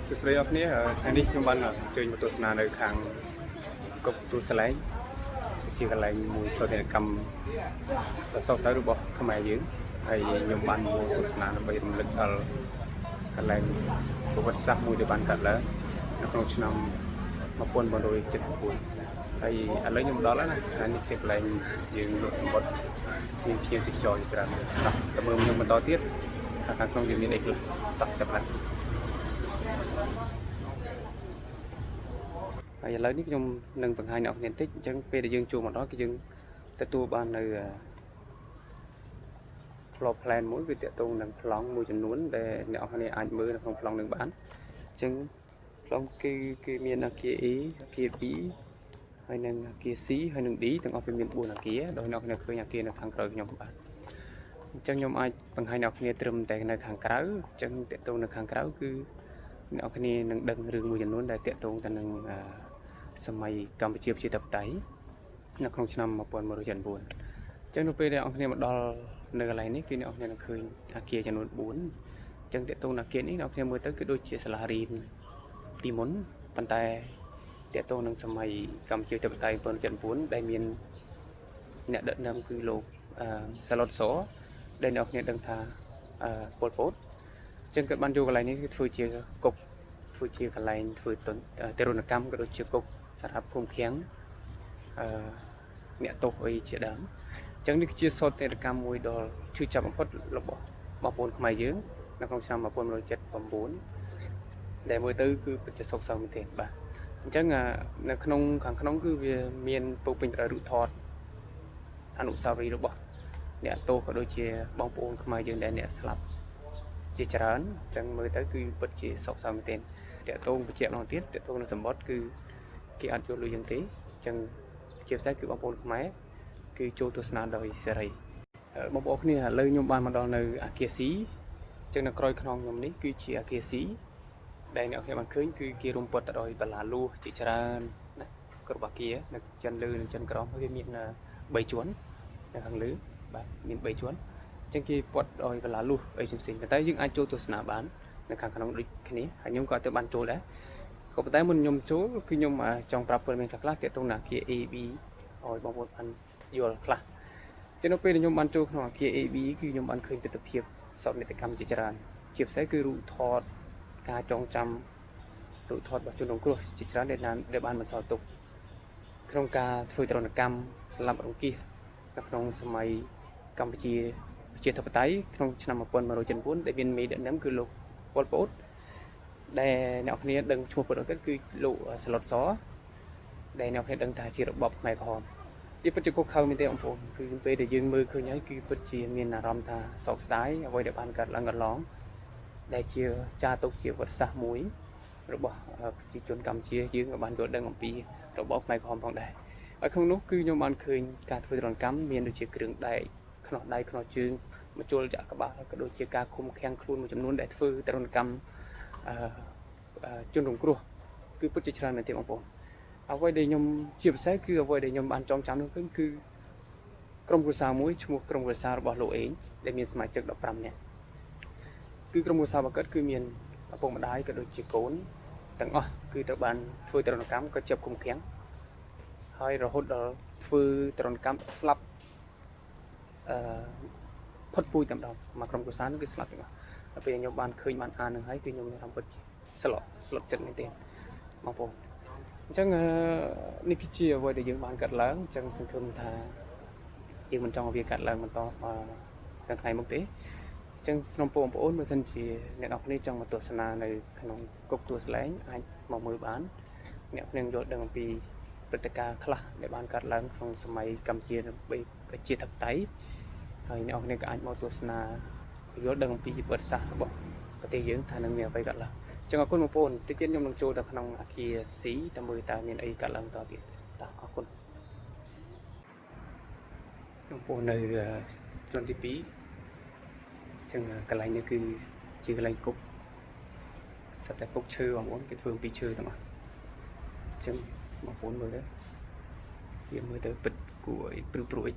សួស្តីអ្នកគ្នាថ្ងៃនេះខ្ញុំបានអញ្ជើញមកទស្សនានៅខាងគុកទួលស្លែងជាកន្លែងមួយសោកនាដកម្មដ៏សោកសៅរបស់ខ្មែរយើងហើយខ្ញុំបានមកទស្សនាដើម្បីរំលឹកដល់កន្លែងប្រវត្តិសាស្ត្រមួយដែលបានកើតឡើងនៅក្នុងឆ្នាំ1979ហើយឥឡូវខ្ញុំដល់ហើយណាហើយនេះជាកន្លែងយើងលក់សម្បត្តិមានភ្ញៀវទេសចរជាច្រើនតោះតើមើលខ្ញុំបន្តទៀតថាខាងក្នុងវាមានអីខ្លះតោះចាប់ឡើង ហើយឥឡូវនេះខ្ញុំនឹងបង្ហាញអ្នកនរបន្តិចអញ្ចឹងពេលដែលយើងចូលមកដល់គឺយើងទទួលបាននៅ floor plan មួយគឺតាក់ទងនឹងប្លង់មួយចំនួនដែលអ្នកនរអាចមើលនៅក្នុងប្លង់នឹងបានអញ្ចឹងប្លង់គឺគឺមានអគារ A អគារ B ហើយនិងអគារ C ហើយនិង D ទាំងអស់វាមាន4អគារដោយអ្នកនរឃើញអគារនៅខាងក្រោយខ្ញុំបាទអញ្ចឹងខ្ញុំអាចបង្ហាញអ្នកនរត្រឹមតែនៅខាងក្រៅអញ្ចឹងតាក់ទងនៅខាងក្រៅគឺអ្នកនរនឹងដឹងរឿងមួយចំនួនដែលតាក់ទងទៅនឹងអឺ សម័យកម្ពុជាប្រជាធិបតេយ្យនៅក្នុងឆ្នាំ1979អញ្ចឹងនៅពេលដែលអង្គគ្នាមកដល់នៅកន្លែងនេះគឺអ្នកអង្គគ្នានឹងឃើញអាគារចំនួន4អញ្ចឹងតកតងអាគារនេះអ្នកអង្គគ្នាមើលទៅគឺដូចជាសាលារៀនពីមុនប៉ុន្តែតកតងនឹងសម័យកម្ពុជាប្រជាធិបតេយ្យ1979ដែលមានអ្នកដឹកនាំគឺលោកអឺសាឡុតសដែលអ្នកអង្គគ្នាដឹងថាអឺប៉ុលពតអញ្ចឹងគាត់បានយកកន្លែងនេះគឺធ្វើជាគុកធ្វើជាកន្លែងធ្វើទរណកម្មក៏ដូចជាគុកសម្រាប់ឃុំឃាំងអឺអ្នកទោសអីជាដើមអញ្ចឹងនេះគឺជាសោកនាដកម្មមួយដ៏ឈឺចាប់បំផុតរបស់បងប្អូនខ្មែរយើងនៅក្នុងឆ្នាំ1979ដែលមើលទៅគឺពិតជាសោកសៅមែនទែនបាទអញ្ចឹងនៅក្នុងខាងក្នុងគឺវាមានពោពេញទៅដោយរូបថតអនុស្សាវរីយ៍របស់អ្នកទោសក៏ដូចជាបងប្អូនខ្មែរយើងដែលអ្នកស្លាប់ជាច្រើនអញ្ចឹងមើលទៅគឺពិតជាសោកសៅមែនទែនតាក់ទងបញ្ជាក់ម្ដងទៀតតាក់ទងនឹងសម្បត្តិគឺគេអត់យកលុយយើងទេអញ្ចឹងជាពិសេសគឺបងប្អូនខ្មែរគឺចូលទស្សនាដោយសេរីបងប្អូនគ្នាឥឡូវខ្ញុំបានមកដល់នៅអាគារ C អញ្ចឹងនៅក្រោយខ្នងខ្ញុំនេះគឺជាអាគារ C ដែលអ្នកខ្ញុំបានឃើញគឺគេរុំព័ទ្ធទៅដោយបន្លាលួសជាច្រើនណាគ្រប់អាគារនៅចិនលើនិងចិនក្រោមហើយវាមាន3ជាន់នៅខាងលើបាទមាន3ជាន់អញ្ចឹងគេព័ទ្ធដោយបន្លាលួសអីផ្សេងៗប៉ុន្តែយើងអាចចូលទស្សនាបាននៅខាងក្នុងដូចគ្នាហើយខ្ញុំក៏អត់ទៅបានចូលដែរក៏ប៉ុន្តែមុនខ្ញុំចូលគឺខ្ញុំចង់ប្រាប់ព័ត៌មានខ្លះៗទាក់ទងនឹងអាគារ AB ឲ្យបងប្អូនបានយល់ខ្លះចឹងនៅពេលដែលខ្ញុំបានចូលក្នុងអាគារ AB គឺខ្ញុំបានឃើញទស្សនវិជ្ជាសោកនាដកម្មជាច្រើនជាពិសេសគឺរូបថតការចងចាំរូបថតរបស់ជនរងគ្រោះជាច្រើនដែលបានដែលបានបន្សល់ទុកក្នុងការធ្វើទរណកម្មស្លាប់រង្គាសនៅក្នុងសម័យកម្ពុជាប្រជាធិបតេយ្យក្នុងឆ្នាំ1979ដែលមានមេដឹកនាំគឺលោកប៉ុលពតដែលអ្នកគ្នាដឹងឈ្មោះពិតរបស់គាត់គឺលោកសឡុតសដែលអ្នកគ្នាដឹងថាជារបបខ្មែរក្រហមវាពិតជាគោកខៅមែនទេបងប្អូនគឺពេលដែលយើងមើលឃើញហើយគឺពិតជាមានអារម្មណ៍ថាសោកស្ដាយអ្វីដែលបានកើតឡើងកន្លងដែលជាចារទុកជាវត្តសាស្ត្រមួយរបស់ប្រជាជនកម្ពុជាយើងក៏បានយល់ដឹងអំពីរបបខ្មែរក្រហមផងដែរហើយក្នុងនោះគឺខ្ញុំបានឃើញការធ្វើទរណកម្មមានដូចជាគ្រឿងដែកខ្នោះដៃខ្នោះជើងមជុលចាក់ក្បាលក៏ដូចជាការឃុំឃាំងខ្លួនមួយចំនួនដែលធ្វើទរណកម្មអឺជនរងគ្រោះគឺពិតជាច្រើនមែនទេបងប្អូនអ្វីដែលខ្ញុំជាពិសេសគឺអ្វីដែលខ្ញុំបានចងចាំនោះគឺគឺក្រុមគ្រួសារមួយឈ្មោះក្រុមគ្រួសាររបស់លោកអេងដែលមានសមាជិក15នាក់គឺក្រុមគ្រួសាររបស់គាត់គឺមានឪពុកម្ដាយក៏ដូចជាកូនទាំងអស់គឺត្រូវបានធ្វើទរណកម្មក៏ជាប់ឃុំឃាំងហើយរហូតដល់ធ្វើទរណកម្មស្លាប់អឺផុតពូជតែម្ដងមកក្រុមគ្រួសារនោះគឺស្លាប់ទាំងអស់ដល់ពេលខ្ញុំបានឃើញបានអាននឹងហើយគឺខ្ញុំមានអារម្មណ៍ពិតជាស្លុតស្លុតចិត្តមែនទែនបងប្អូនអញ្ចឹងនេះគឺជាអ្វីដែលយើងបានកាត់ឡើងអញ្ចឹងសង្ឃឹមថាយើងមិនចង់ឲ្យវាកាត់ឡើងបន្តដល់ថ្ងៃមុខទេអញ្ចឹងសូមបងប្អូនបើសិនជាអ្នកនរគ្នាចង់មកទស្សនានៅក្នុងគុកទួលស្លែងអាចមកមើលបានអ្នកគ្នាយល់ដឹងអំពីព្រឹត្តិការណ៍ខ្លះដែលបានកើតឡើងក្នុងសម័យកម្ពុជាដើម្បីប្រជាធិបតេយ្យហើយអ្នកនរគ្នាក៏អាចមកទស្សនាយល់ដឹងអំពីប្រវត្តិសាស្ត្ររបស់ប្រទេសយើងថានឹងមានអ្វីកើតឡើងអញ្ចឹងអរគុណបងប្អូនតិចទៀតខ្ញុំនឹងចូលទៅក្នុងអាគារ C តើមើលតើមានអីកើតឡើងតទៀតតោះអរគុណចំពោះនៅជាន់ទី2អញ្ចឹងកន្លែងនេះគឺជាកន្លែងគុកសិតតែគុកឈើបងប្អូនគេធ្វើអំពីឈើទាំងអស់អញ្ចឹងបងប្អូនមើលទៅវាមើលទៅពិតគួរឲ្យព្រឺព្រួច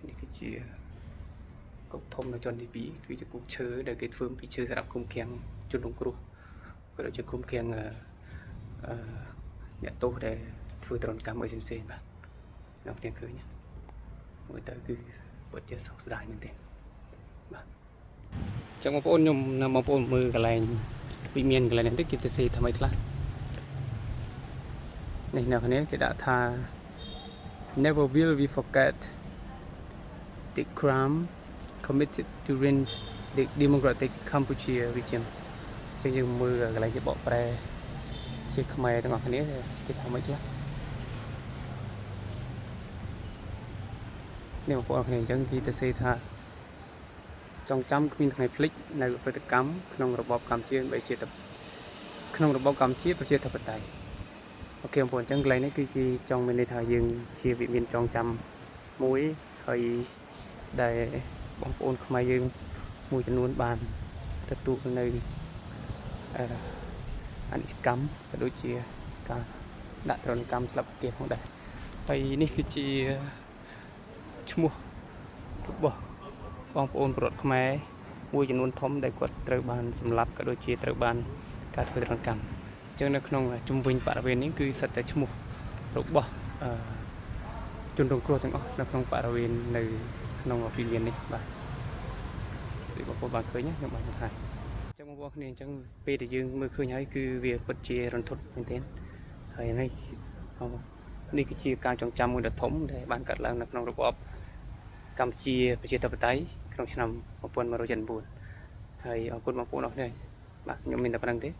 នេះគឺជាគុកធំនៅជាន់ទី2គឺជាគុកឈើដែលគេធ្វើអំពីឈើសម្រាប់ឃុំឃាំងជនរងគ្រោះ។ ក៏ដូចជាឃុំឃាំងអឺអឺអ្នកទោសដែលធ្វើទារុណកម្មអីផ្សេងៗបាទអ្នកគ្នាឃើញមើលទៅគឺពិតជាសោកស្ដាយមែនទែនបាទអញ្ចឹងបងប្អូនខ្ញុំនៅបងប្អូនមើលកន្លែងវិមានកន្លែងនេះតិចគេទៅសេថាម៉េចខ្លះនេះអ្នកគ្នាគេដាក់ថា "Never will we forget the crime committed during the Democratic Cambodia regime." ចឹងយើងមើលកន្លែងគេបកប្រែជាខ្មែរទាំងអស់គ្នាគេថាម៉េចខ្លះនេះបងប្អូនគ្នាអញ្ចឹងគេទៅសេថាចងចាំគ្មានថ្ងៃភ្លេចនៅឧក្រិដ្ឋកម្មក្នុងរបបកម្ពុជាបីជាក្នុងរបបកម្ពុជាប្រជាធិបតេយ្យ OK បងប្អូនអញ្ចឹងកន្លែងនេះគឺគេចង់មានន័យថាយើងជាវិមានចងចាំមួយហើយដែលបងប្អូនខ្មែរយើងមួយចំនួនបានទទួលនៅអឺអនិច្ចកម្មក៏ដូចជាការដាក់ទារុណកម្មស្លាប់គេផងដែរហើយនេះគឺជាឈ្មោះរបស់បងប្អូនពលរដ្ឋខ្មែរមួយចំនួនធំដែលគាត់ត្រូវបានសម្លាប់ក៏ដូចជាត្រូវបានការធ្វើទារុណកម្មអញ្ចឹងនៅក្នុងជុំវិញបរិវេណនេះគឺសុទ្ធតែឈ្មោះរបស់អឺជនរងគ្រោះទាំងអស់នៅក្នុងបរិវេណនៅក្នុងវិមាននេះបាទដូចបងប្អូនបានឃើញណាខ្ញុំបានបង្ហាញអញ្ចឹងបងប្អូនគ្នាអញ្ចឹងពេលដែលយើងមើលឃើញហើយគឺវាពិតជារន្ធត់មែនទែនហើយនេះនេះគឺជាការចងចាំមួយដ៏ធំដែលបានកើតឡើងនៅក្នុងរបបកម្ពុជាប្រជាធិបតេយ្យក្នុងឆ្នាំ1979ហើយអរគុណបងប្អូនអរគ្នាបាទខ្ញុំមានតែប៉ុណ្ណឹងទេ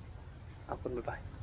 អរគុណ bye bye.